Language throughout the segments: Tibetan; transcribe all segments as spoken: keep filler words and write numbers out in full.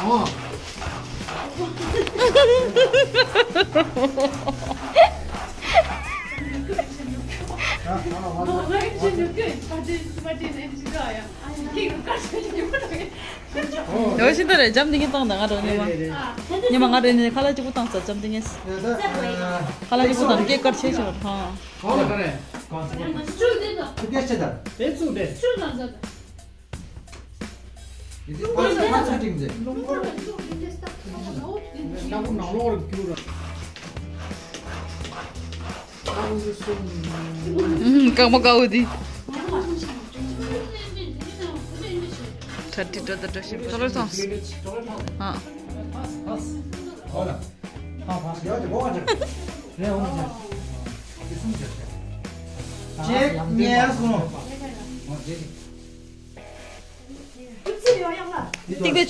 ཨོ། འོ་ཤི་ད་རེད། འཇམ་ཏིང་ངེ་བཏང་ད་ང་རོ་ཉི་མ། ཉི་མ་ང་རེ་ནས་ཁ་ལག་གཅིག་པུ་བཏང་ས། འཇམ་ཏིང་ངེ། ཁ་ལག་གཅིག་པུ་བཏང་། སྐད་དཀར་ཆེ་ཆེ་བ། ཧང་། གང་ལ་ག་རེ། གང་ཚེ། དེ་ཚུགས་དེ་དང་། དེ་སྐད་ཆེ་ད། དེ་ཚུགས་དེ། ཚུགས་དང་ཚ་ད། དེ་ཚུགས་དེ། ཁ་ཚ་ཏིང་ཚེ། ལུང་པར་ཚུགས་དེ་དེ་ས། ལུང་པར་ནང་ལོག་རུ་རྒྱུག་ར། ཨུམ། རྐང་པ་དཀར་པོ་འདི། གྲ་སྒྲིག་འགྲོ་དང་འགྲོ་བཞིན། ཅོག་ལེ་ཐོངས། ཨ། གཅིག་གཉིས་གསུམ། ཏིག་ཏིག་བྱེད།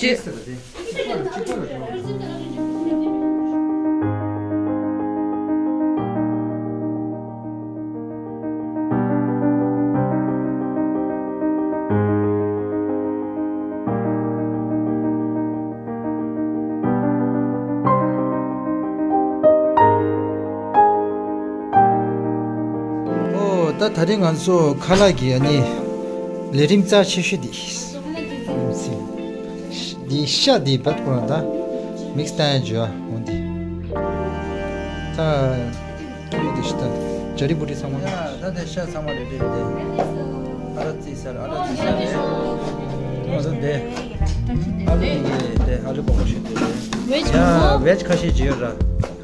ཨོ། ད་ད་རིང་ང་ཚོ་ཁ་ལག་གི་ཨ་ནི་ལས་རིམ་རྩ་ཆེ་ཤོས་འདི། འདི་ཤ་འདི་བད་ཁོ་རང་ད་མིག་སི་བཏང་ཡ་འཇོ་འོ་འདི། ད་ཁུལ་འདི་ཤི་ད་ཇ་རི་བུ་རི་ཚང་མ། ཡ་ད་དེ་ཤ་ཚང་མ་རེ་རེ་རེ་རེ། ཨ་ར་ཙི་སར་ཨ་ར་ཙི་སར་རེ། ང་ཚོ་དེ་ཨ་ལུ་འདི་དེ་ཨ་ལུ་སྦོམ་ཤོས་དེ་རེད། ཡ་བེཇ་ཁ་ཤས་ཅིག་ཡོད་ར།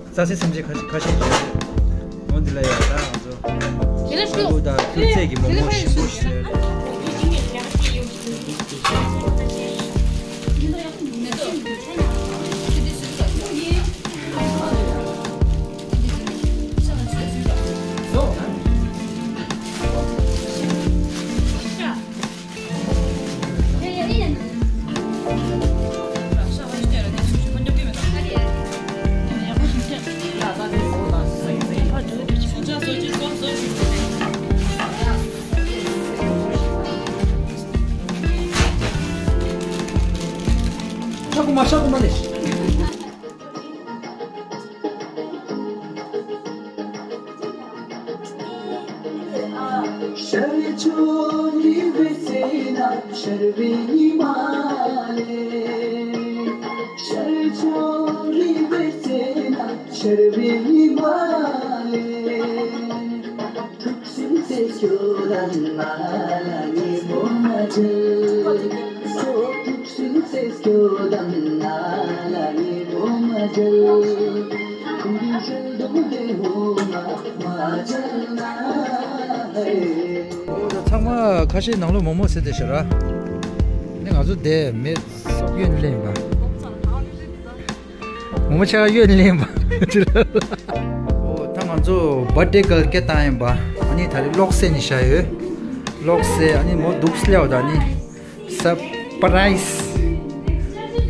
རྩྭ་སའི་སེམས་ཅན་ཁ་ཤས་ཁ་ཤས་ཅིག་ཡོད་རེད། འོ་འདི་ལ་ཡ་ད་ང་ཚོ་ཨ་ལུ་དང་ཐུག་ཚད་ཀྱི་མོག་མོག་ཞིམ་པོ་ཞིག་ཡོད་རེད། ཤ་ཁུ་མ་ཤ་ཁུ་མ་ལེ། ཤར་ཕྱོགས་རི་བོའི་རྩེ་ན་ཤར་བའི་ཉི་མ་ལས། ཤར་ཕྱོགས་རི་བོའི་རྩེ་ན་ཤར་བའི་ཉི་མ་ལས། ཐུགས་སྲས་ཁྱོད་དང་ང་ལ་དངོས་པོ་མ་བྲལ། ཐུགས་སྲས་ཁྱོད་དང་ང་ལ་དངོས་པོ་མ་བྲལ། འདི་ཤར་གདོང་དེ་འོ་མ་མ་བྱལ་ན་ཧེ། འོ་ད་ཚང་མ་ཁ་ཤས་ནང་ལོགས་མོག་མོག་ཟེར་དེ་ཤར་ར། ནི་ང་ཚོ་དེ་མེད་གཡོན་ལེན་པ། མོག་མོག་ཆ་གཡོན་ལེན་པ། འོ་ད་ང་ཚོ་བར་ཐི་ཀལ་ཀེག་བཏང་ཡིན་པ། ཨ་ནི་ད་རེས་གློག་བསད་ནི་བཞག་ཡོད། གློག་བསད་ཨ་ནི་མོ་འདུག་སླེའོ་ད་ནི། སར་པ་རའི་སི་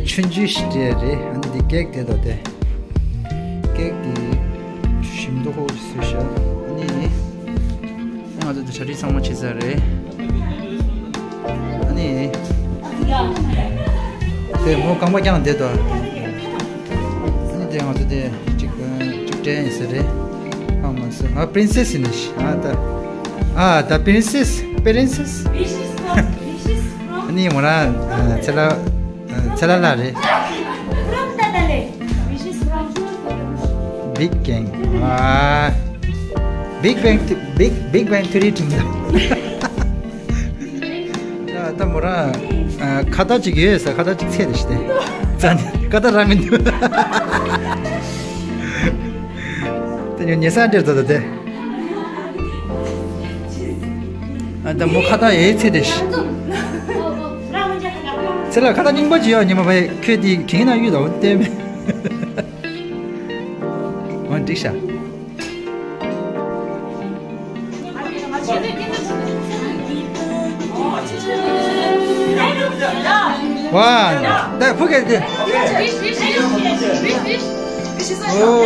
ཆུང་ཆུང་ཞིག་སྤྲད་རེད། ཨ་ནི་འདི་ཀེག་དེ་དང་དེ། ཀེག་དེ་ཞིམ་མདོག་ཁ་པོ་ཞིག་བཟོས་ཤག་ཨ་ནི་ང་ཚོ་འདི་གྲ་སྒྲིག་ཚང་མ་བྱས་ཚར་རེད། ཨ་ནི་དེ་མོ་རྐང་པ་བརྐྱངས་བསྡད་དོ། ཨ་ནི་དེ་ང་ཚོ་དེ་གཅིག་གཅིག་སྤྲད་ཡིན་ཟེར་རེད། ཨ་མ་སུ་ཨ་པི་རིན་སེ་སི་ནི་ཤི་ཨ་ད་ཨ་ད་པི་རིན་སེ་སི་པི་རིན་སེ་སི། Where she's from? Where she's from? ཨ་ནི་མོ་རང་ཚེ་ལ་ཚེ་ལ་ལ་རེད། From Dadale. Where she's from? Big Bang. ཨ། Big Bang Big Big Bang Theory དྲན་ད། ད་མོ་རང་ཁ་བཏགས་ཅིག་ཡོད་ས་ཁ་བཏགས་ཅིག་ཚད་རེད་ཤི་དེ། ཙ་ནི་ཁ་བཏགས་ར་མི་འདུག་དེ་ཉོ་ཉེ་ས་འདྲེར་ད་ད་དེ། ཨ་ད་མོ་ཁ་བཏགས་ཡོད་ཚད་རེད་ཤི། ཚེ་ལ་ཁ་བཏགས་རྙིང་པ་ཅིག་ཡོད་ཉི་མ་བའི་ཁྱོད་དེ་དྲིན་ན་གཡུག་ད་འོ་བསྟན་མེད། འོ་འགྲིག་ཤག་ཝ། ད་ཕུ་གེ་དེ། ཨོ།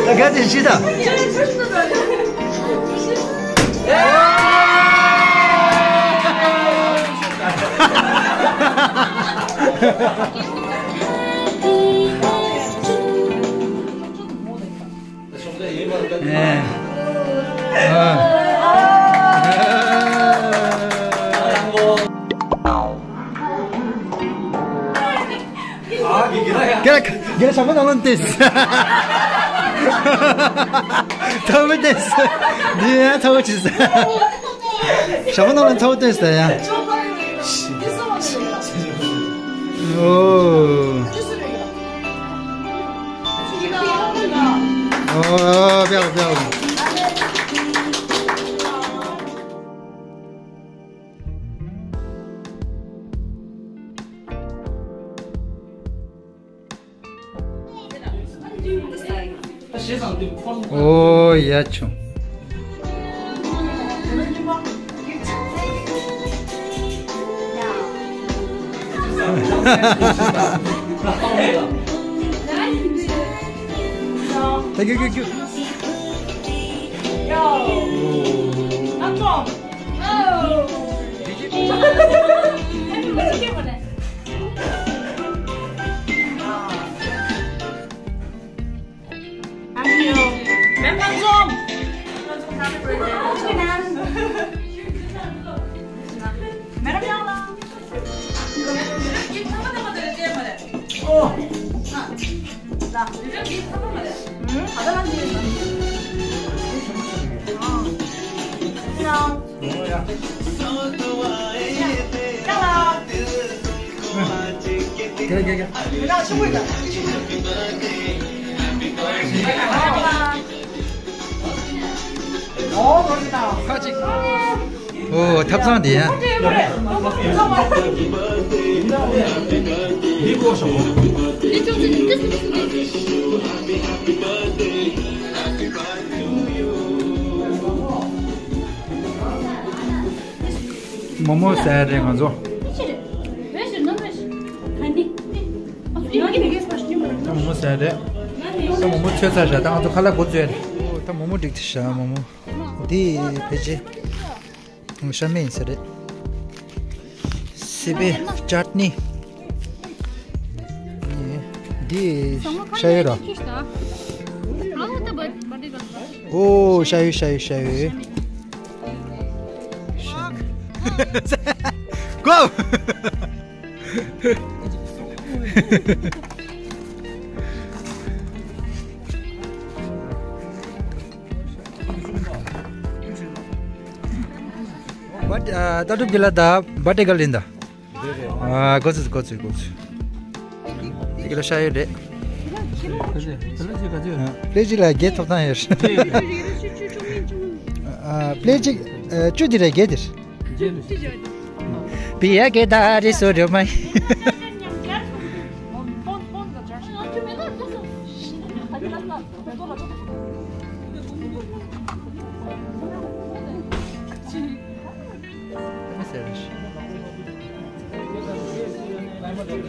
ད་ག་དེ་ཤི་ད། ཨེ། ཨ། རྒན་རྒན་ཞྭ་མོ་ནང་ལ་ཏེས། ཐོབ་མི་ཏེས། འདི་ཡང་ཐོབ་ཅི་ཟེར། ཞྭ་མོ་ནང་ལ་ཐོབ་ཏེས་ད་ཡང་། ཨོ། ཨོ་བྱའོ་བྱའོ། ཨོ་ཡ་ཆུང་། Thank you, thank you. ཨོ། ཐབ་ཚང་དེ་ཡ། མོག་མོག་ཟ་ཡ་རེད་ང་ཚོ། ད་མོག་མོག་ཟ་ཡ་རེད། ད་མོག་མོག་ཚོས་ཚར་བཞག་ད་ང་ཚོ་ཁ་ལག་འགོ་བཙུགས་ཡ་རེད། ད་མོག་མོག་སྒྲིག་ཐུབ་བཞག་མོག་མོག་འདི་ཕལ་ཆེར་ཤ་མེད་ཡིན་ས་རེད། སི་པན་ཅཊ་ནི། འདི་ཤ་ཡོད་ར། ཨོ་ཤ་ཡོད་ཤ་ཡོད་ཤ་ཡོད། ཤ་ཡོད། གོ། ད་ལྟ་གྲུབ་རྒྱལ་ལགས་ད་བྷ་ཏི་ཀ་ལིན་ད། ཨ་གོ་ཚུལ་གོ་ཚུལ་གོ་ཚུལ། དེ་ག་ལ་ཤ་ཡོད་རེད། པླེ་གཅིག་ལ་བརྒྱད་ཐོབ་ཐང་ཡོད་རེད། པླེ་གཅིག་བཅུ་དེ་རེད་བརྒྱད་དེ་རེད། པི་ཡ་གེ་ད་རི་སོ་རི་མ།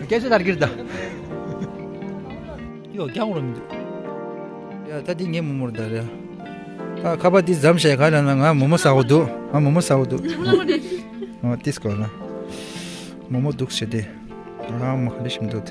སྐད་ཆ་ལྟར་གྱིར་ད། ཡོ་རྒྱང་རུ་མི་འདུག་ཡ་ད་འདི་ངའི་མོ་མོར་ད་རེད། ད་ཁ་པར་འདི་ཟམ་བཤད་ག་ལ་ན་ང་མོ་མོ་ཟ་གོ་འདུག་ང་མོ་མོ་ཟ་གོ་འདུག་ཨོ་ཏིས་གོ་ལ། མོ་མོ་འདུག་ཟེར་ཏེ། ཨ་མ་ཧ་ལི་ཤིམ་འདུག